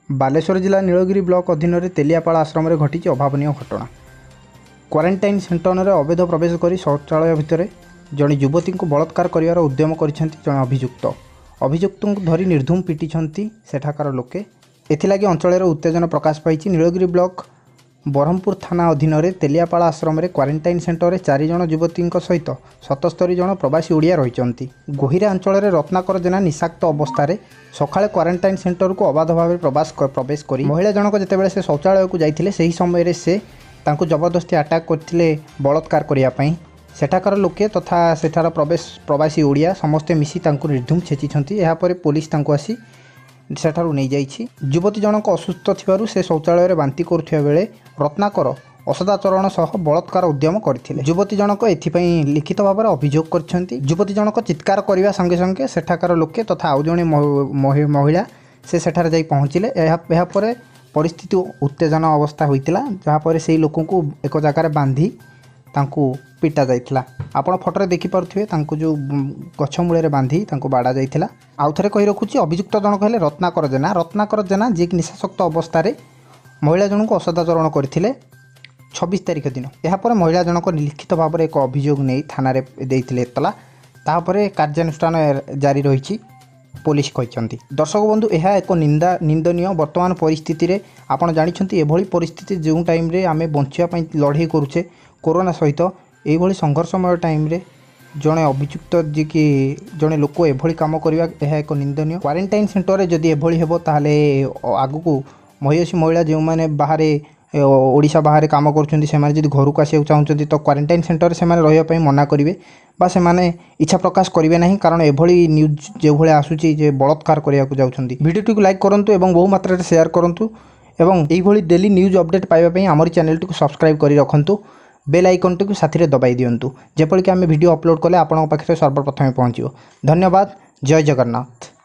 ବାଲେଶ୍ୱର ଜିଲ୍ଲା ନୀଳଗିରି ବ୍ଲକ ଅଧୀନରେ ତେଲିଆପାଳ ଆଶ୍ରମରେ ଘଟିଛି ଅଭାବନୀୟ ଘଟଣା। କ୍ୱାରେଣ୍ଟାଇନ୍ ସେଣ୍ଟରରେ ଅବୈଧ ପ୍ରବେଶ କରି ଶୌଚାଳୟ ଭିତରେ ଜଣେ ଯୁବତୀଙ୍କୁ ବଳାତ୍କାର କରିବାର ଉଦ୍ୟମ କରିଛନ୍ତି ଜଣେ ଅଭିଯୁକ୍ତ। ଅଭିଯୁକ୍ତଙ୍କୁ ଧରି ନିର୍ଦ୍ଧୁମ ପିଟିଛନ୍ତି ସେଠାକାର ଲୋକେ। ଏଥିଲାଗି ଅଞ୍ଚଳରେ ଉତ୍ତେଜନା ପ୍ରକାଶ ପାଇଛି। ନୀଳଗିରି ବ୍ଲକ ବ୍ରହ୍ମପୁର ଥାନା ଅଧୀନରେ ତେଲିଆପାଳ ଆଶ୍ରମରେ କ୍ୱାରେଣ୍ଟାଇନ୍ ସେଣ୍ଟରରେ 4 ଜଣ ଯୁବତୀଙ୍କ ସହିତ 77 ଜଣ ପ୍ରବାସୀ ଓଡ଼ିଆ ରହିଛନ୍ତି। ଗୋହିରା ଅଞ୍ଚଳରେ ରତ୍ନାକର ଜେନା ନିଶାକ୍ତ ଅବସ୍ଥାରେ ସକାଳେ କ୍ୱାରେଣ୍ଟାଇନ୍ ସେଣ୍ଟରକୁ ଅବାଧ ଭାବେ ପ୍ରବେଶ କରି ମହିଳା ଜଣକ ଯେତେବେଳେ ସେ ଶୌଚାଳୟକୁ ଯାଇଥିଲେ, ସେହି ସମୟରେ ସେ ତାଙ୍କୁ ଜବରଦସ୍ତି ଆଟାକ୍ କରିଥିଲେ ବଳାତ୍କାର କରିବା ପାଇଁ। ସେଠାକାର ଲୋକେ ତଥା ସେଠାର ପ୍ରବାସୀ ଓଡ଼ିଆ ସମସ୍ତେ ମିଶି ତାଙ୍କୁ ନିର୍ଦ୍ଧୁମ ଛେଚିଛନ୍ତି। ଏହାପରେ ପୋଲିସ ତାଙ୍କୁ ଆସି ସେଠାରୁ ନେଇଯାଇଛି। ଯୁବତୀ ଜଣକ ଅସୁସ୍ଥ ଥିବାରୁ ସେ ଶୌଚାଳୟରେ ବାନ୍ତି କରୁଥିବା ବେଳେ ରତ୍ନାକର ଅସଦାଚରଣ ସହ ବଳାତ୍କାର ଉଦ୍ୟମ କରିଥିଲେ। ଯୁବତୀ ଜଣକ ଏଥିପାଇଁ ଲିଖିତ ଭାବରେ ଅଭିଯୋଗ କରିଛନ୍ତି। ଯୁବତୀ ଜଣକ ଚିତ୍କାର କରିବା ସଙ୍ଗେ ସଙ୍ଗେ ସେଠାକାର ଲୋକେ ତଥା ଆଉ ଜଣେ ମହିଳା ସେ ସେଠାରେ ଯାଇ ପହଞ୍ଚିଲେ। ଏହାପରେ ପରିସ୍ଥିତି ଉତ୍ତେଜନା ଅବସ୍ଥା ହୋଇଥିଲା, ଯାହାପରେ ସେଇ ଲୋକଙ୍କୁ ଏକ ଜାଗାରେ ବାନ୍ଧି ତାଙ୍କୁ ପିଟା ଯାଇଥିଲା। ଆପଣ ଫଟୋରେ ଦେଖିପାରୁଥିବେ, ତାଙ୍କୁ ଯେଉଁ ଗଛ ମୂଳରେ ବାନ୍ଧି ତାଙ୍କୁ ବାଡ଼ା ଯାଇଥିଲା। ଆଉ ଥରେ କହି ରଖୁଛି, ଅଭିଯୁକ୍ତ ଜଣକ ହେଲେ ରତ୍ନାକର ଜେନା। ରତ୍ନାକର ଜେନା, ଯିଏକି ନିଶାସକ୍ତ ଅବସ୍ଥାରେ ମହିଳା ଜଣଙ୍କୁ ଅସଦାଚରଣ କରିଥିଲେ 26 ତାରିଖ ଦିନ। ଏହାପରେ ମହିଳା ଜଣକ ଲିଖିତ ଭାବରେ ଏକ ଅଭିଯୋଗ ନେଇ ଥାନାରେ ଦେଇଥିଲେ ଏତଲା। ତାପରେ କାର୍ଯ୍ୟାନୁଷ୍ଠାନ ଜାରି ରହିଛି, ପୋଲିସ କହିଛନ୍ତି। ଦର୍ଶକ ବନ୍ଧୁ, ଏହା ଏକ ନିନ୍ଦନୀୟ। ବର୍ତ୍ତମାନ ପରିସ୍ଥିତିରେ ଆପଣ ଜାଣିଛନ୍ତି, ଏଭଳି ପରିସ୍ଥିତି ଯେଉଁ ଟାଇମ୍ରେ ଆମେ ବଞ୍ଚିବା ପାଇଁ ଲଢ଼େଇ କରୁଛେ କୋରୋନା ସହିତ, ଏଇଭଳି ସଂଘର୍ଷମୟ ଟାଇମ୍ରେ ଜଣେ ଅଭିଯୁକ୍ତ ଯିଏକି ଜଣେ ଲୋକ ଏଭଳି କାମ କରିବା, ଏହା ଏକ ନିନ୍ଦନୀୟ। କ୍ୱାରେଣ୍ଟାଇନ୍ ସେଣ୍ଟରରେ ଯଦି ଏଭଳି ହେବ, ତାହେଲେ ଆଗକୁ ମହିୟସୀ ମହିଳା ଯେଉଁମାନେ ବାହାରେ, ଓଡ଼ିଶା ବାହାରେ କାମ କରୁଛନ୍ତି, ସେମାନେ ଯଦି ଘରକୁ ଆସିବାକୁ ଚାହୁଁଛନ୍ତି ତ କ୍ୱାରେଣ୍ଟାଇନ୍ ସେଣ୍ଟରରେ ସେମାନେ ରହିବା ପାଇଁ ମନା କରିବେ ବା ସେମାନେ ଇଚ୍ଛା ପ୍ରକାଶ କରିବେ ନାହିଁ, କାରଣ ଏଭଳି ନ୍ୟୁଜ୍ ଯେଉଁଭଳି ଆସୁଛି ଯେ ବଳାତ୍କାର କରିବାକୁ ଯାଉଛନ୍ତି। ଭିଡ଼ିଓଟିକୁ ଲାଇକ୍ କରନ୍ତୁ ଏବଂ ବହୁ ମାତ୍ରାରେ ସେୟାର କରନ୍ତୁ ଏବଂ ଏଇଭଳି ଡେଲି ନ୍ୟୁଜ୍ ଅପଡ଼େଟ୍ ପାଇବା ପାଇଁ ଆମରି ଚ୍ୟାନେଲଟିକୁ ସବସ୍କ୍ରାଇବ୍ କରି ରଖନ୍ତୁ। ବେଲ୍ ଆଇକନ୍ଟିକୁ ସାଥିରେ ଦବାଇ ଦିଅନ୍ତୁ, ଯେପରିକି ଆମେ ଭିଡ଼ିଓ ଅପଲୋଡ଼ କଲେ ଆପଣଙ୍କ ପାଖରେ ସର୍ବପ୍ରଥମେ ପହଞ୍ଚିବ। ଧନ୍ୟବାଦ। ଜୟ ଜଗନ୍ନାଥ।